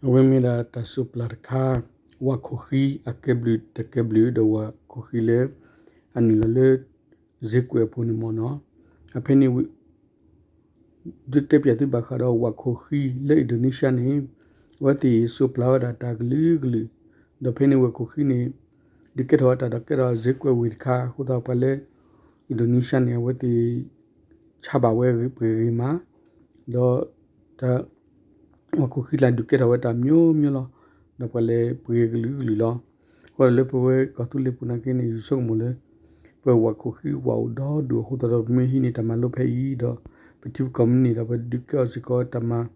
အဝဲမ့ၢ်ဒၣ်တၢ်စိးပျၢ်တခါ, ဝၣ်ခိၣ်ဃံအကဲဘျုးတကဲဘျုးဒီးဝၣ်ခိၣ်ဃံလၢ အနုာ်လီၤလၢ စ့ကွဲးအပူၤန့ၣ်မ့ၢ်နီၤ, အဖဲန့ၣ် ဒုးတဲပၠးသုဘၣ်ဃးဒီးဝၣ်ခိၣ်ဃံလၢ Indonesia န့ၣ်, အဝဲသ့ၣ်စိးပျၢ်ဝဲဒၣ်တၢ်ကလုာ်ကလုာ်, ဒီးဖဲန့ၣ်ဝၣ်ခိၣ်ဃံန့ၣ် ဒုးကဲထီၣ်ဝဲတၢ်ဒီးကဲထီၣ်စ့ကွဲးဝ့ၢ်တခါအဃိသတး ပှၤလၢ Indonesia န့ၣ် အဝဲသ့ၣ် ဆါဘၣ်ဝဲပှ့ၤဂ့ၤမး, ဒီး ဝၣ်ခိၣ်ဃံကျါ ဒုးကဲထီၣ်ဝဲတၢ်မျိုးမျိုးလီၤ. ဒီးပှၤလဲၤပှ့ၤကလုာ်ကလုာ်လီၤ. အဃိဒီးလၢပဝဲကီၢ်သူလ့ၤပူၤနာ်က့န့ၣ် ယဆိကမိၣ်လၢ ပဝၣ်ခိၣ်ဃံဝၣ်အိၣ်ဒီဒူၣ်အဃိသတးဒီး ပမ့ၢ်ဟံးန့ၢ်တၢ်မၤလိဖဲအံၤဒီး ပထံပကီၢ်မ့ၢ်န့ၢ်ဒီး ပဒုးကဲအီၤစ့ၢ်ကီးတၢ်မၤ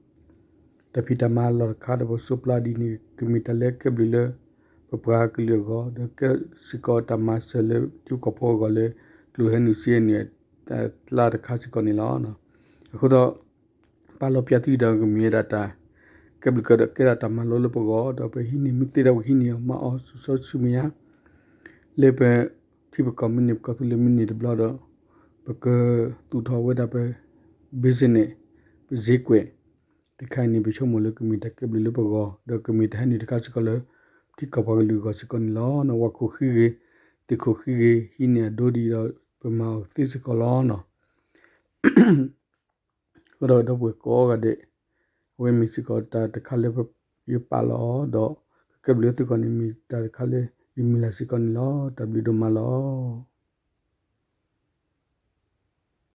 တၢ်ဖံးတၢ်မၤအလီၢ်တခါဒီး ပစိးပျၢ်ဒ်န့ၣ် ကမ့ၢ်တၢ်လၢကဲဘျုးလၢ ပပှၤကလုာ်အဂီၢ် ဒီးကဲစ့ၢ်ကီးတၢ်မၤစၢၤလၢထံဖိကီၢ်ဖိအဂီၢ်လၢ ကျိၣ်ဟဲနုာ်စ့ဟဲနုာ်အကျါတခါစ့ၢ်ကီးန့ၣ်လီၤ. အဃိဒီး ပာ်လီၤပၠးသုဒီးကမ့ၢ်ဝဲဒၣ်တၢ် ကဲဘျုးကဒီးကဲဒၣ်တၢ်မၤလိလၢပဂီၢ် ဒီးပဟံးန့ၢ်မ့ၢ်သ့ဒီးပကဟံးန့ၢ်အီၤမၤအီၤဆူၣ်စီဆူၣ်မဲာ်ညါ လၢပထံပကီၢ်မ့ၢ်န့ၢ် ပကီၢ်သူလ့ၤမ့ၢ်န့ၢ်တဘျီဒီး ပကသူၣ်ထီၣ်ဝဲဒၣ်ပ business ပစ့ကွဲး တခါအံၤန့ၣ် ပဆိကမိၣ်လၢကမ့ၢ်တၢ်ကဲဘျုးလၢပဂီၢ် ဒီးကမ့ၢ်တၢ်ဟဲနုာ်တခါစ့ၢ်ကီးလၢ ထံကီၢ်ပှၤကလုာ်အဂီၢ်စ့ၢ်ကီးန့ၣ်လီၤ. ဝၣ်ခိၣ်ဃံဂ့ၤ, သ့ၣ်ခိၣ်ဃံဂ့ၤ ဟံးန့ၢ်အဒိဒ်အံၤဒီး ပမၤအီၤသ့စ့ၢ်ကီးလီၤ. အဃိဒီးဒီပုၢ်ဝဲၢ်ကိးဂၤဒဲး အဝဲမ့ၢ်စ့ၢ်ကီးတၢ်တခါလၢယပာ်လီၤအီၤ ဒီးကကဲဘျုးလၢသုဂီၢ်န့ၣ် မ့ၢ်တၢ်တခါလၢယမုၢ်လၢ်စ့ၢ်ကီးန့ၣ်လီၤ. တၢ်ဘျုးဒိၣ်မးလီၤ.